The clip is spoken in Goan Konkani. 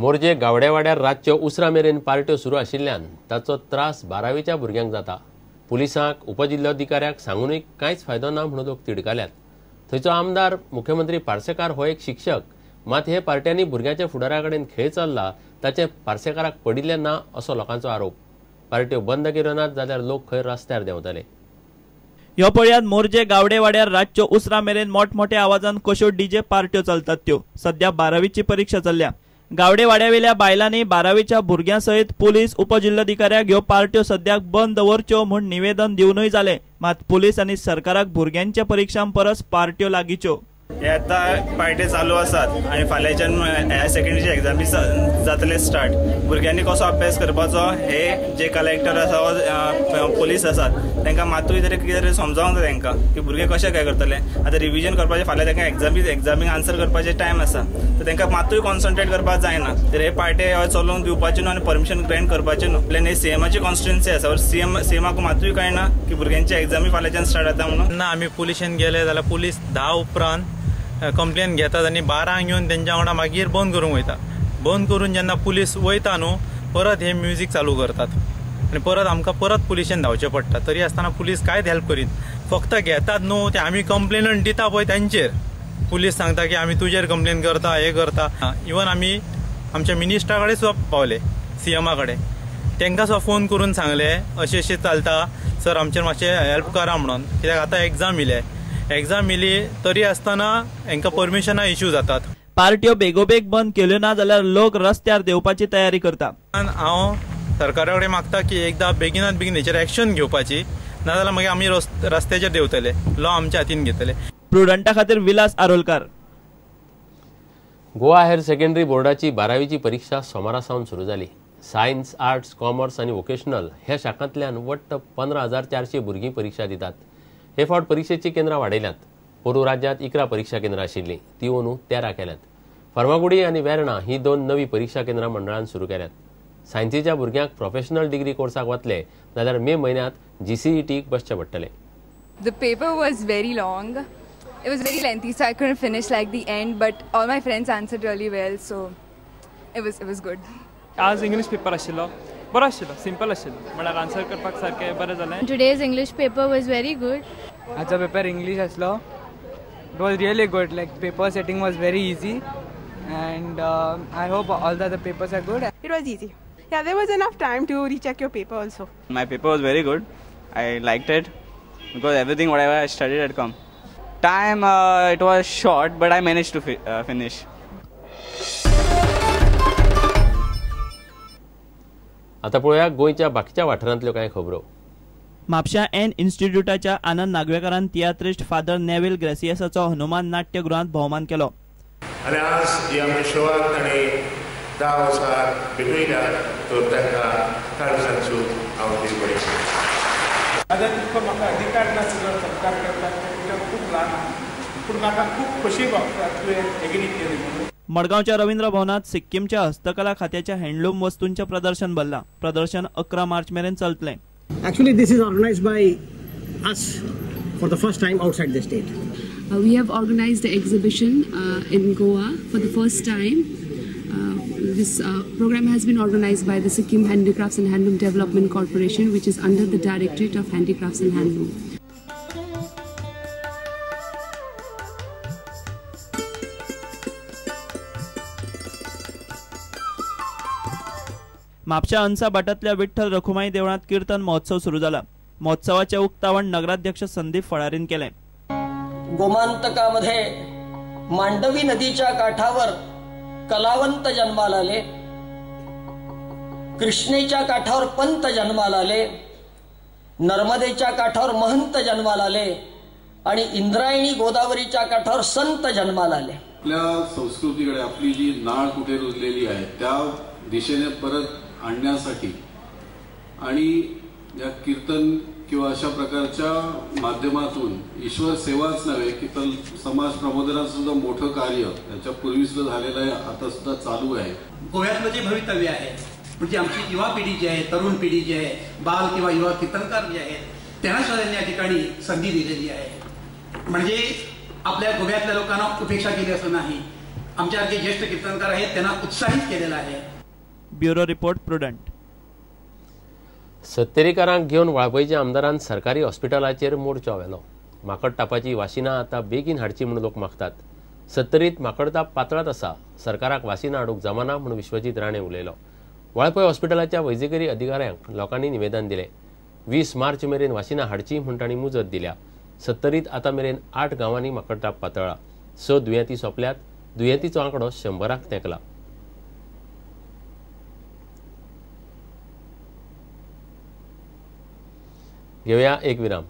मोरजे गावडेवाड्यार रातच्यो उसरां मेरेन पार्ट्यो सुरू आशिल्ल्यान ताचो त्रास बारावीच्या भुरग्यांक जाता. पुलिसांक उपजिल्लोधिकाऱ्याक सांगूनय कांयच फायदो ना म्हणून लोक तिडकाल्यात. थंयचो आमदार मुख्यमंत्री पार्सेकार हो एक शिक्षक, मात हे पार्ट्यांनी भुरग्यांच्या फुडारा कडेन खेळ चल्ला ताचें पार्सेकाराक पडिल्लें ना असो लोकांचो आरोप. पार्ट्यो बंद केल्यो नात जाल्यार लोक खंय रस्त्यार देंवतले. ह्यो पळयात मोरजे गावडेवाड्यार रातच्यो उसरां मेरेन मोठमोठ्या आवाजान कश्यो डीजे पार्ट्यो चलतात त्यो. सध्या बारावीची परिक्षा चल्ल्या. गावडेवाड्यावेल्या बायलांनी बारावीच्या भुरग्यां सयत पुलीस उपजिल्लोधिकाऱ्याक ह्यो पार्ट्यो सद्याक बंद दवरच्यो म्हूण निवेदन दिवनूय जालें, मात पुलीस आनी सरकाराक भुरग्यांच्या परिक्षां परस पार्ट्यो लागींच्यो. हे आतां पार्टी चालू आसात आनी फाल्यांच्यान हायर सेकंडरीचे एग्जामी जातले स्टार्ट. भुरग्यांनी कसो अभ्यास करपाचो हे जे कलेक्टर आसा वा पोलीस आसात तांकां मातूय तरी कितें तरी समजावंक जाय तांकां की भुरगे कशें काय करतले. आतां रिविजन करपाचें फाल्यां तांकां एग्जामीक आन्सर करपाचें टायम आसा, तर तांकां मातूय कॉन्सन्ट्रेट करपाक जायना. तर हे पार्टी चलोवंक दिवपाचे न्हू आनी परमिशन ग्रेंट करपाचें न्हू. आपल्यान हे सीएमाची कॉन्स्टिट्युएन्सी आसा, सीएमाक मातूय कळना की भुरग्यांची एग्जामी फाल्यांच्यान स्टार्ट जाता म्हणून. ना आमी पुलिशेन गेले जाल्यार पुलीस 10 उपरांत कंप्लेन घेतात आनी 12 येवन तेंच्या वांगडा मागीर बंद करूंक वयता. बंद करून जेन्ना पुलीस वयता न्हू परत हे म्युजीक चालू करतात आनी परत आमकां परत पुलिशेन धांवचें पडटा. तरी आसतना पुलीस कांयच हेल्प करीत, फक्त घेतात न्हू ते आमी कंप्लेनंट दिता पळय तेंचेर. पुलीस सांगता की आमी तुजेर कंप्लेन करता, हे करता. इवन आमी आमच्या मिनिस्टरा कडेन सुद्दां पावले, सीएमा कडेन, तांकां सुद्दां फोन करून सांगलें अशें अशें चलता सर, आमचेर मातशें हेल्प करा म्हणून. कित्याक आतां एग्जाम येयले, एग्जाम येयली तरी आसतना हांकां परमिशनां इश्यू जातात. पार्ट्यो बेगोबेग बंद केल्यो ना जाल्यार लोक रस्त्यार देंवपाची तयारी करता. हांव सरकारा कडेन मागता की एकदां बेगिनात बेगीन हेचेर एक्शन घेवपाची, नाजाल्यार मागीर आमी रस्त्याचेर देंवतले, लॉ आमच्या हातीन घेतले. प्रुडंटा खातीर विलास आरोलकार. गोवा हायर सेकंडरी बोर्डाची 12वीची परिक्षा सोमारा सावन सुरू जाली. सायन्स, आर्ट्स, कॉमर्स आनी वोकेशनल ह्या शाखांतल्यान वट्ट 15,400 भुरगीं परिक्षा दितात. हे फावट परिक्षेची केंद्रां वाडयल्यांत. पोरूं राज्यांत 11 परिक्षा केंद्रां आशिल्लीं, ती अंदू 13 केल्यांत. फर्मागुडी आनी वेर्णा ही 2 नवी परिक्षा केंद्रां मंडळान सुरू केल्यांत. सायन्सीच्या भुरग्यांक प्रोफेशनल डिग्री कोर्साक वतले जाल्यार मे म्हयन्यांत जीसीईटीक बसचें पडटलें. The paper was very long. It was very lengthy, so I couldn't finish like the end, but all my friends answered really well, so it was good. आज इंग्लिश पेपर आशिल्लो, बरो आशिल्लो, सिंपल आशिल्लो, म्हळ्यार आन्सर करपाक सारकें बरें जालें. Today's English paper was very good. आजचो पेपर इंग्लिश आसलो. It was really good. Like paper setting was very easy, and I hope all the other papers are good. It was easy. Yeah, there was enough time to recheck your paper also. My paper was very good. I liked it because everything whatever I studied had come. Time it was short, but I managed to finish. आता पळोवया गोंयच्या बाकीच्या वाठारांतल्यो कांय खबरो. म्हापशा एन इन्स्टिट्यूटाच्या आनंद नागवेकारान तियात्रिस्ट फादर नेव्हिल ग्रेसियसाचो हनुमान नाट्यगृहांत भोवमान केलो. आनी आज ही आमच्या शोवाक ताणें 10 वर्सां भेटयल्या तर तांकां काळजांचो हांव देव बरें. आतां तितको म्हाका अधिकार नासलो सत्कार करपाक, खूब ल्हान, पूण म्हाका खूब खोशी भावता तुवें एग्री केली म्हणून. मडगांवच्या रवींद्र भवनात सिक्कीमच्या हस्तकला खात्याच्या हँडलूम वस्तूंचें प्रदर्शन भरलां. प्रदर्शन 11 मार्च मेरेन चलतलें. Actually, this is organized by us for the first time outside the state. We have organized the exhibition in Goa for the first time. This program has been organized by the Sikkim Handicrafts and Handloom Development Corporation, which is under the Directorate of Handicrafts and Handloom. म्हापशा अंसा भाटांतल्या विठ्ठल रखुमाई देवळांत कीर्तन महोत्सव सुरू जाला. महोत्सवाचे उक्तावण नगराध्यक्ष संदीप फळारीन केलें. गोमांतकामध्ये मांडवी नदीच्या काठावर कलावंत जन्माला आले, कृष्णेच्या काठावर पंत जन्माला आले, नर्मदेच्या काठावर महंत जन्माला आले आणि इंद्रायणी गोदावरीच्या काठावर संत जन्माला आले. आपल्या संस्कृतीकडे आपली जी नाळ कुठे रुजलेली आहे त्या दिशेने परत आणण्यासाठी आणि या कीर्तन किंवा अशा प्रकारच्या माध्यमातून ईश्वर सेवाच नव्हे की तर समाज प्रबोधनाचं सुद्धा मोठं कार्य याच्या पूर्वी सुद्धा झालेलं आहे, आता सुद्धा चालू आहे. गोव्यातलं जे भवितव्य आहे म्हणजे आमची युवा पिढी जी आहे, तरुण पिढी जी आहे, बाल किंवा युवा कीर्तनकार जे आहेत त्यांना सुद्धा त्यांनी या ठिकाणी संधी दिलेली आहे. म्हणजे आपल्या गोव्यातल्या लोकांना उपेक्षा केली असं नाही. आमच्यासारखे ज्येष्ठ कीर्तनकार आहेत त्यांना उत्साहित केलेलं आहे. Bureau report, Prudent. सत्तरीकारांक घेवन वाळपयच्या आमदारान सरकारी हॉस्पिटलाचेर मोर्चो व्हेलो. माकडतापाची वाशिनां आतां बेगीन हाडची म्हूण लोक मागतात. सत्तरीत माकडताप पातळत आसा. सरकाराक वाशिनां हाडूंक जमाना म्हूण विश्वजीत राणे उलयलो. वाळपय हॉस्पिटलाच्या वैजकी अधिकाऱ्यांक लोकांनी निवेदन दिलें. 20 मार्च मेरेन वाशिनां हाडची म्हूण तांणी मुजत दिल्या. सत्तरीत आतां मेरेन 8 गांवांनी माकडताप पातळ्ळा. 6 दुयेंती सोंपल्यात. दुयेंतीचो आंकडो 100 तेंकला. घेवया एक विराम.